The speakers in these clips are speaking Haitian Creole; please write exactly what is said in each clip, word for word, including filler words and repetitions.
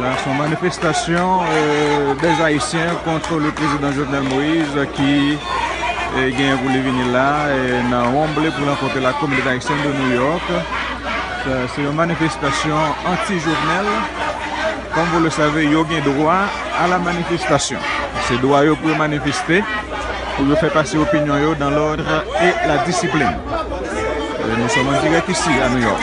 Se yon manifestasyon, euh, des Haïtiens contre le président Jovenel Moïse ki, euh, genyen pou li vini la, euh, nan Wembley pou rankontre la communauté haïtienne de New York. Sa, se yon manifestasyon anti-Jovenel. Comme vous le savez, yo gen droit à la manifestation. Se dwa yo pou yo manifeste, pou yo fè pase opinyon yo dans l'ordre et la discipline. Euh, nous sommes en direct ici à New York.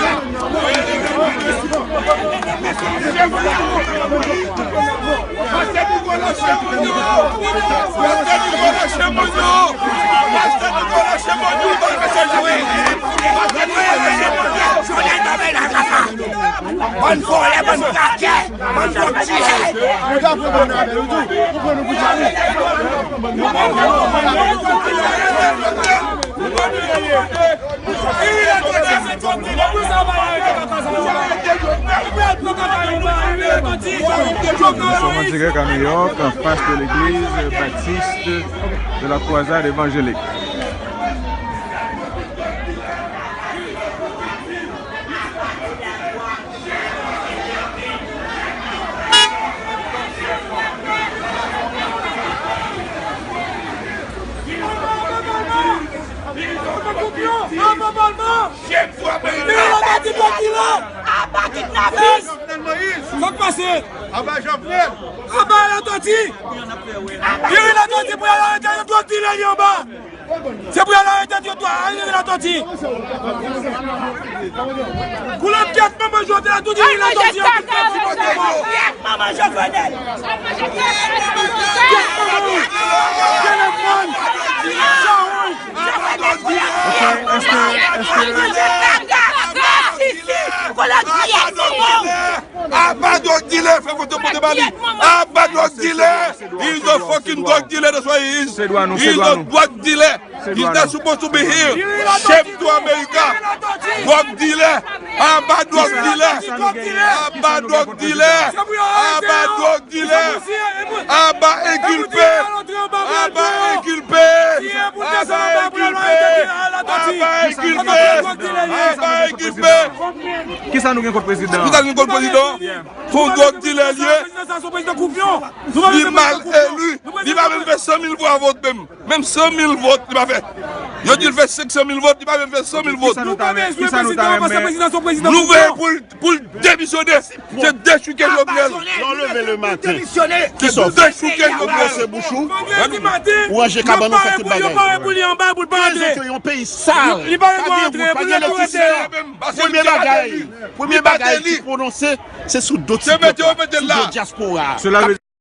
Bann vòlè, bann krakè, bann dwòg dilè. Nou ta pran bann avè nou tou. Nou pran nou pou djab. Nous sommes en direct à New York, en face de l'église baptiste de la Croisade évangélique. Aba kidnapis! Sa k pase? Aba Jovenel! Aba Latortue! Youri Latortue pou y al arete yon dwòg dilè li anba! Se pou y al arete yo, dwa Youri Latortue. Pou langyèt manman Jovenel, tout Youri Latortue an tout fè pou pote yo. Manman Jovenel. Manman Jovenel. Telefòn. Chawony. Aba dwòg dilè, fè foto pote ba li. Aba dwòg dilè. He's a fucking drug dealer, that's what he is. He's a drug dealer. He's not supposed to be here. Shame to America. Drug dealer. Aba drug dealer. Aba drug dealer. Aba drug dealer. Aba inculpé. Aba inculpé. Aba inculpé. Aba inculpé. Aba inculpé. Kisa nou gen kont prezidan? Kisa nou gen kont prezidan? Se yon drug dealer li ye. Li mal eli. Li pa menm fè san mil vwa vòt menm. Menm san mil vòt li pa fè. Yo di l fè senk san mil vòt, li pa menm fè san mil vòt. Kisa nou ta renmen? Kisa nou ta renmen? Nou vle pou l, pou l demisyone. Se dechouke Jovenel. Lè w leve le maten, ki sa w fè? Dechouke Jovenel. Ou bwose bouch ou? Ou ranje kabann ou, fè tout bagay. Prezante yon peyi sal. Pa gen wout, pa gen elektrisite. Premye bagay, premye bagay ki pwononse, se sou do ti pèp la, sou do dyaspora a.